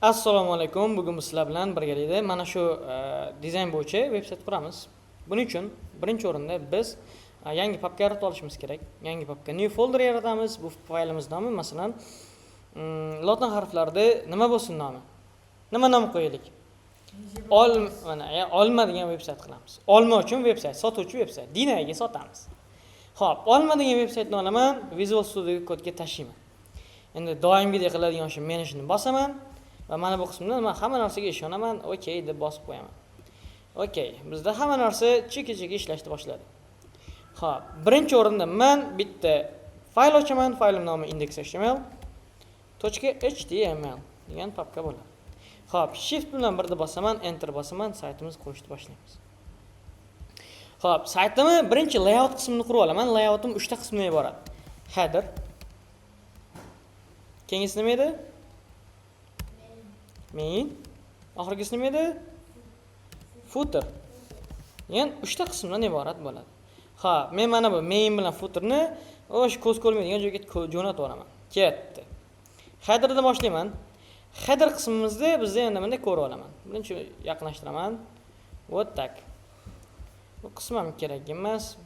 Assalomu alaykum. Bugun biz sizlar bilan birgalikda mana shu dizayn bo'yicha veb-sayt quramiz. Buning uchun birinchi o'rinda biz yangi papka yaratib olishimiz kerak. Yangi papka new folder yaratamiz. Bu faylimiz nomi masalan, lotin harflarida nima bo'lsin nomi? Nima nom qo'yaylik? Ol mana olma degan veb-sayt qilamiz. Olma uchun veb-sayt, sotuvchi veb-sayt. Dinaga sotamiz. Xo'p, olma degan veb-saytni olaman, Visual Studio Code'ga tashlayman. Endi doimgidek qiladigan shu menejni bosaman. Va mana bu qismda men hamma narsaga ishonaman, okey deb bosib qo'yaman. Okey, bizda hamma narsa chekka-chekka ishlashni boshladi. Xo'p, birinchi o'rinda men bitta fayl ochaman, faylim nomi index.html .html degan papka bo'ladi. Xo'p, shift bilan birda bosaman, enter bosaman, saytimiz qurishni boshlaymiz. Xo'p, saytimni birinchi layout qismini qurib olaman. Layoutim 3 ta qismdan iborat. Header. Keyingisi nima edi? Main. Oxirgisi nima edi? Footer. Ya'ni 3 ta qismdan iborat bo'ladi. Ha, men mana bu main bilan footerni o'sha ko'z ko'rmaydigan joyga jo'natib yuboraman. Ketdi. Headerdan boshlayman. Header qismimizda bizda endi bunday ko'rib olaman. Birinchi yaqinlashtiraman. Вот так. Bu qism ham kerak emas.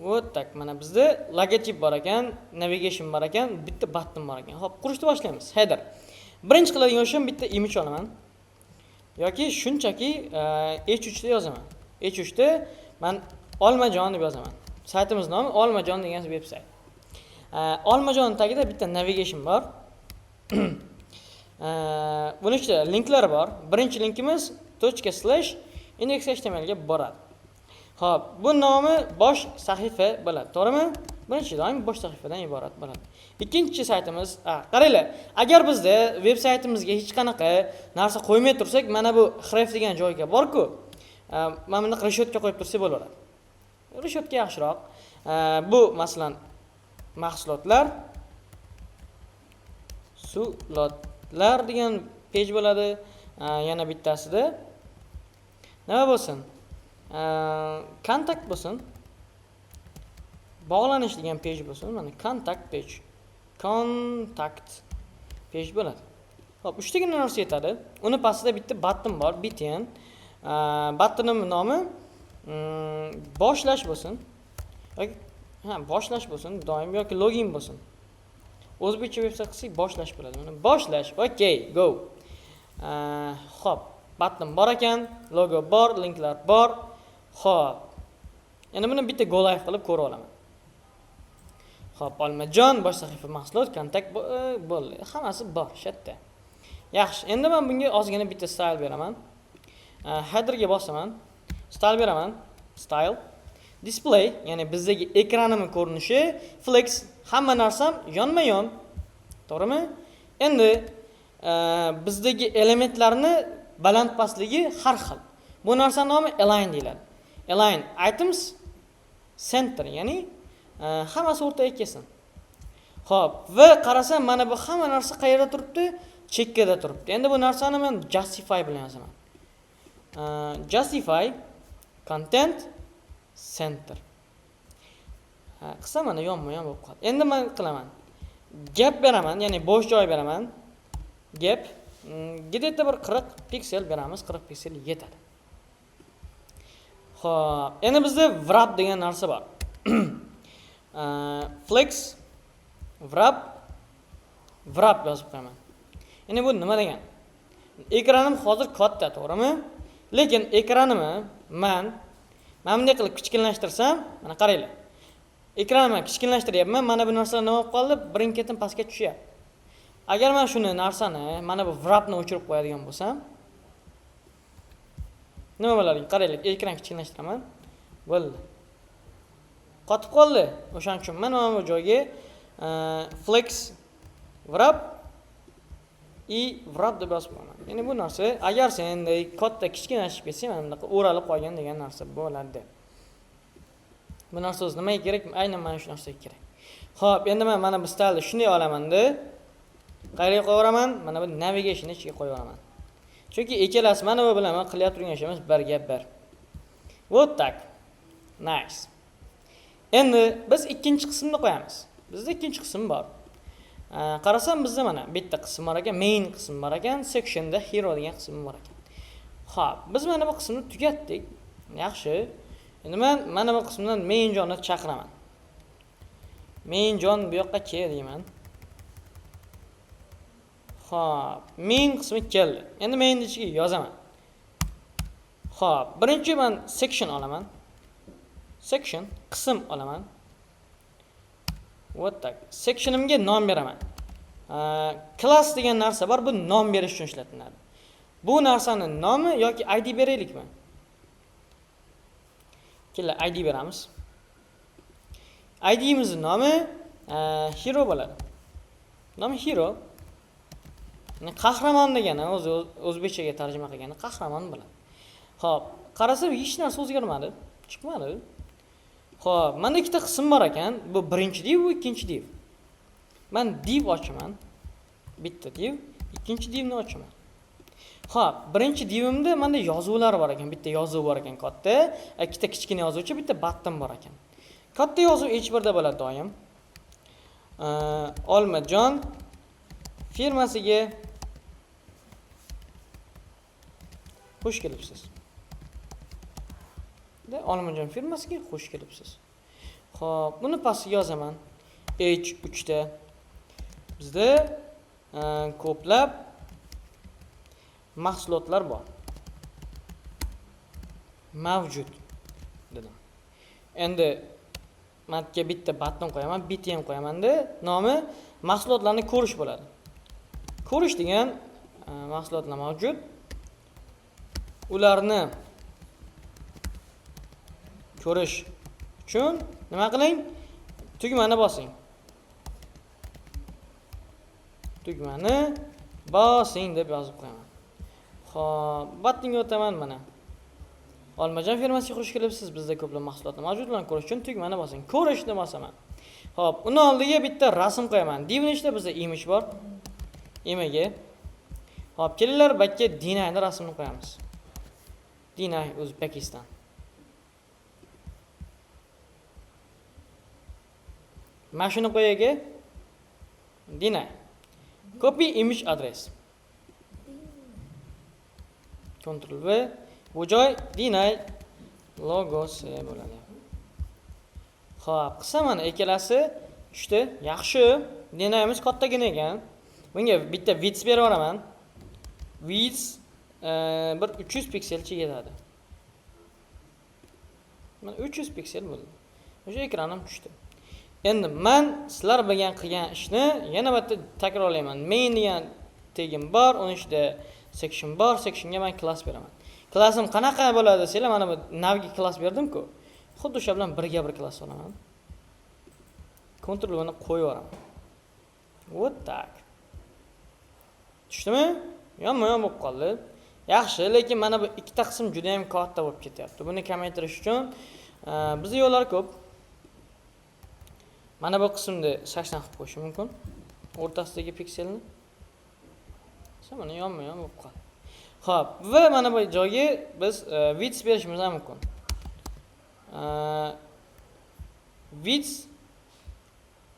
Вот так. Mana bizda logotip bor ekan, navigation bor ekan, bitta button bor ekan. Xo'p, qurishni boshlaymiz. Header. Birinchi qiladigan ishim bitta image olaman. Yoki shunchaki H3 da yozaman. H3 da men Olmajon deb yozaman. Saytimiz nomi Olmajon degan veb-sayt. Olmajon tagida bitta navigation bor. Buni ichida linklar bor. Birinchi linkimiz ./index.html ga boradi. Xo'p, bu nomi bosh sahifa bo'ladi, to'g'rimi? Birinchi doim bosh sahifadan iborat bo'ladi. Ikkinchi saytimiz, qaranglar, agar bizda veb saytimizga hech qanaqa narsa qo'ymay tursak, mana bu href degan joyga bor-ku, mana bunaqa reshotka qo'yib tursak bo'laveradi. Reshotka yaxshiroq. Bu masalan mahsulotlar, sulotlar degan page bo'ladi. Yana bittasida nima bo'lsin? Kontakt bo'lsin. Bog'lanish degan page bo'lsin. Mana kontakt page. Kontakt page bo'ladi. Xo'p, uchtagina narsa yetadi. Uni pastida bitta button bor, btn. Buttonim nomi boshlash bo'lsin. Yoki ha, boshlash bo'lsin, doim yoki login bo'lsin. O'zbekcha veb-sayt qilsak boshlash bo'ladi. Mana boshlash. Okay, go. Xo'p, button bor ekan, logo bor, linklar bor. Xo'p. Endi buni bitta go live qilib ko'rib olaman. Xo'p, Olmajon, bosh sahifa mahsulot, kontakt bo'ldi. Hammasi bor, shu yerda. Yaxshi, endi men bunga ozgina bitta style beraman. Headerga bosaman. Style beraman. Style. Display, ya'ni bizdagi ekranimning ko'rinishi, flex, hamma narsam yonma-yon. To'g'rimi? Endi bizdagi elementlarni baland-pastligi har xil. Bu narsaning nomi align deyiladi. Align items center, ya'ni hammasi o'rtaga kelsin. Xo'p, va qarasam mana bu hamma narsa qayerda turibdi? Chekkada turibdi. Endi bu narsani men justify bilan yozaman. Justify content center. Ha, qilsam mana yonma-yon bo'lib qoldi. Endi men qilaman. Gap beraman, ya'ni bo'sh joy beraman. Gap, где-то bir 40 piksel beramiz, 40 piksel yetadi. Xo'p, endi bizda wrap degan narsa bor. Flex wrap wrap yozib qo'yaman. Endi bu nima degan? Ekranim hozir katta, to'g'rimi? Lekin ekranimni men mana bunday qilib kichkinlashtirsam, mana qaranglar. Ekranimni kichkinlashtiryapman, mana bu narsalar nima bo'lib qoldi? Birin-ketin pastga tushyapti. Agar men shuni narsani, mana bu wrapni o'chirib qo'yadigan bo'lsam, nima bo'ladi? Qaranglar, ekran kichkinlashtiraman. Bo'ldi. Qotib qoldi. O'shaning uchun men mana bu joyga flex wrap i wrap deb yozib qo'yaman. Ya'ni bu narsa agar sen endi katta kichkinlashib ketsang, mana bunaqa o'ralib qolgan degan narsa bo'ladi. Bu narsa o'zi nimaga kerak? Aynan mana shu narsaga kerak. Xo'p, endi men mana bu stylni shunday olamanda qayerga qo'yaveraman? Mana bu navigation ichiga qo'yaveraman. Chunki ikkalasi mana bu bilan men qilyapti turgan ishimiz birga bir. Вот так. Nice. Endi biz ikkinchi qismni qo'yamiz. Bizda ikkinchi qism bor. Qarasam bizda mana bitta qism bor ekan, main qism bor ekan, sectionda hero degan qism bor ekan. Xo'p, biz mana bu qismni tugatdik. Yaxshi. Endi men mana bu qismdan main jonni chaqiraman. Main jon bu yoqqa kel deyman. Xo'p, main qismi keldi. Endi main ichiga yozaman. Xo'p, birinchi men section olaman. Section qism olaman. Вот так. Sectionimga nom beraman. Class degan narsa bor, bu nom berish uchun ishlatiladi. Bu narsani nomi yoki ID beraylikmi? Kela ID beramiz. ID'imizning nomi hero bo'ladi. Nomi hero. Qahramon degani o'zi o'zbekchaga tarjima qilgani qahramon bo'ladi. Xo'p, qarasam hech narsa o'zgarmadi, chiqmadi. Xo'p, menda ikkita qism bor ekan. Bu birinchi div, bu ikkinchi div. Men div ochaman. Bitta div, ikkinchi divni ochaman. Xo'p, birinchi divimda menda yozuvlar bor ekan. Bitta yozuv bor ekan katta, ikkita kichkina yozuvchi, bitta button bor ekan. Katta yozuv H1 da bo'ladi doim. Olmajon firmasiga xush kelibsiz. Da Olmajon firmasiga xush kelibsiz. Xo'p, buni pastga yozaman. H3 da bizda ko'plab mahsulotlar bor. Mavjud dedim. Endi matga bitta button qo'yaman, BTN qo'yaman-da, nomi mahsulotlarni ko'rish bo'ladi. Ko'rish degan mahsulotlar mavjud. Ularni ko'rish uchun nima qiling? Tugmani bosing. Tugmani bosing deb yozib qo'yaman. Xo'p, buttonga o'taman mana. Olmajon firmasiga xush kelibsiz. Bizda ko'plab mahsulotlar mavjud. Ularni ko'rish uchun tugmani bosing. Ko'rishni bosaman. Xo'p, uni oldiga bitta rasm qo'yaman. Divni ichida bizda image bor. Image. Xo'p, kelinglar bakka Dinayni rasmini qo'yamiz. Dinay O'zbekiston. Mana shuni qo'yaylik. Dinay. Copy image address. Ctrl V. Bu joy Dinay logosi bo'ladi. Xo'p, qilsa mana ikkalasi tushdi. Yaxshi. Dinayimiz kattagina ekan. Bunga bitta width berib yuboraman. Width bir 300 pikselcha yetadi. Mana 300 piksel bo'ldi. O'sha ekranim tushdi. Endi men sizlar bilan qilgan ishni yana bitta takrorlayman. Main degan tagim bor, uni ichida section bor, sectionga men klass beraman. Klassim qanaqa bo'ladi desanglar, mana bu navga klass berdim-ku. Xuddi o'sha bilan birga bir klass olaman. Ctrl V ni qo'yib yuboraman. Вот так. Tushdimi? Yonma-yon bo'lib qoldi. Yaxshi, lekin mana bu ikkita qism juda ham katta bo'lib ketyapti. Buni kamaytirish uchun bizning yo'llar ko'p. Mana bu qismni 80 qilib qo'yishim mumkin. O'rtasidagi pikselni. Mana yonma-yon bo'lib qoldi. Xo'p, va mana bu joyga biz width berishimiz ham mumkin. Width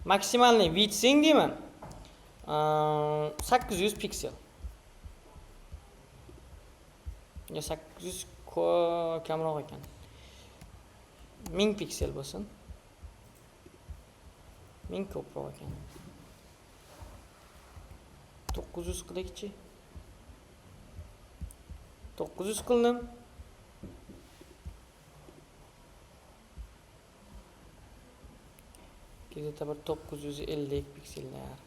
maksimalniy widthing deyman. 800 piksel. Ya 800 kamroq ekan. 1000 piksel bo'lsin. 1000 ko'proq ekan. 900 qilaylikchi. 900 qildim. Где-то bir 950 piksellar.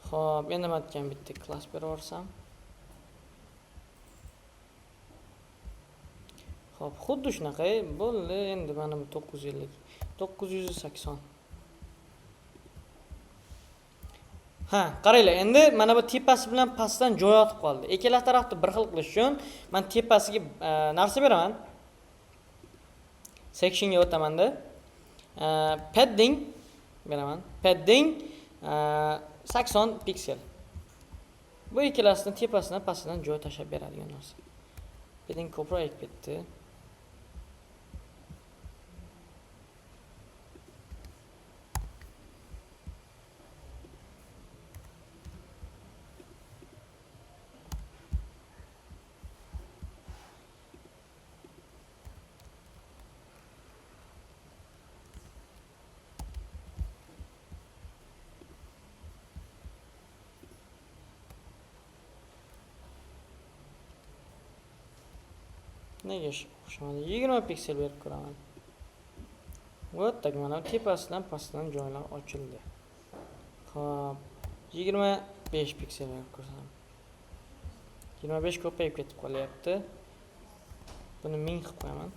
Xo'p, endi men aytgan bitta klass berib yuborsam. Xo'p, xuddi shunaqa bo'ldi. Endi mana bu 950, 980. Ha, qaranglar, endi mana bu tepasi bilan pastdan joy otib qoldi. Ikkala tarafni bir xil qilish uchun men tepasiga narsa beraman. Sectionga o'tamanda. Padding beraman. Padding 80 piksel. Bu ikkalasini tepasidan pastidan joy tashlab beradigan narsa. Padding ko'proq ketdi. Nega o'xshamadi? 20 piksel berib ko'raman. Вот так mana tepasidan pastidan joylar ochildi. Xo'p, 25 piksel berib ko'rsam. 25 ko'payib ketib qolyapti. Buni 1000 qilib qo'yaman.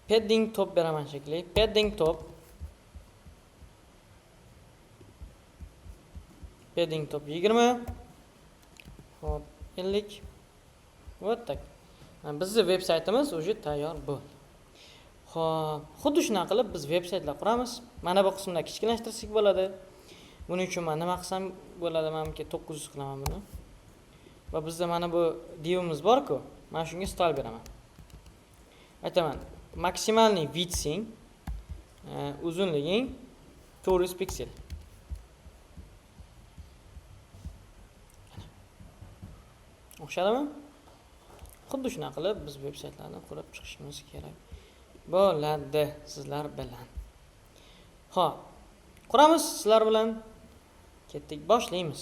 Padding top beraman shekilli. Padding top. Padding top 20. Xo'p, 50. Вот так. Bizning veb saytimiz уже tayyor bo'ldi. Xo'p, xuddi shunaqa qilib biz veb saytlar quramiz. Mana bu qismda kichkinlashtirsak bo'ladi. Buning uchun men nima qilsam bo'ladi? Men bunga 900 qilaman buni. Va bizda mana bu divimiz bor-ku, men shunga style beraman. Aytaman, maksimalniy widthing, uzunliging 400 piksel. O'xshadimi? Xuddi shunaqa qilib biz veb saytlarni qurib chiqishimiz kerak bo'ladi sizlar bilan. Xo'p, quramiz sizlar bilan. Ketdik, boshlaymiz.